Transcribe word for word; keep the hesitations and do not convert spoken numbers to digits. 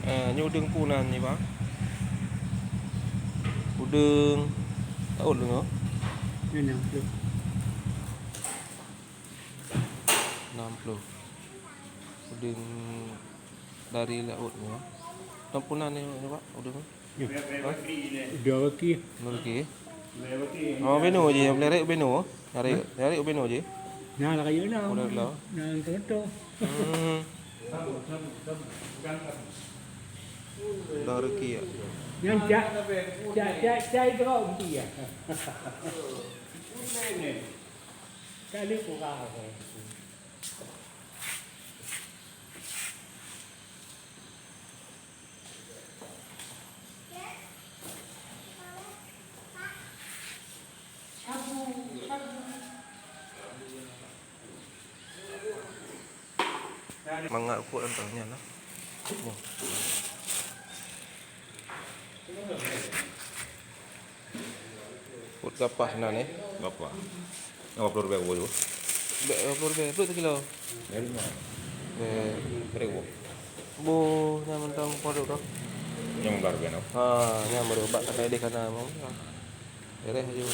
Eh, nyoe udeueng peue nan nyoe, Bang? Udeueng laôt nyoe. Nyoe enam puluh. Enam puluh. Udeueng dari laôt nyoe. Udeueng peue nan nyoe, Pak? Udeueng. Nyoe. Hah? Dua kaki. Dua kaki. Oh, beno jih, nyang beulerek beno. Nyari, nyari beno jih. Nah, lah kaya lah. Udah lah. Nah, contoh. Hmm. Dah rezeki ya. Nyan cak, cak, cak, cak itu kau mesti ya. Kali kurang apa? Mangat ukot lam tangan nyan lah. Boh. Ukot gapah nan, eh. Gapah. Lima puluh ribèe bujur. Bèk lima puluh ribèe, peuet kilo. Dari mana? Bèk. Dari boh. Boh, nyan mantong produk tu. Nyan lima belas ribèe tu. Ha, nyan baru bak kata deh kana mau. Beres je.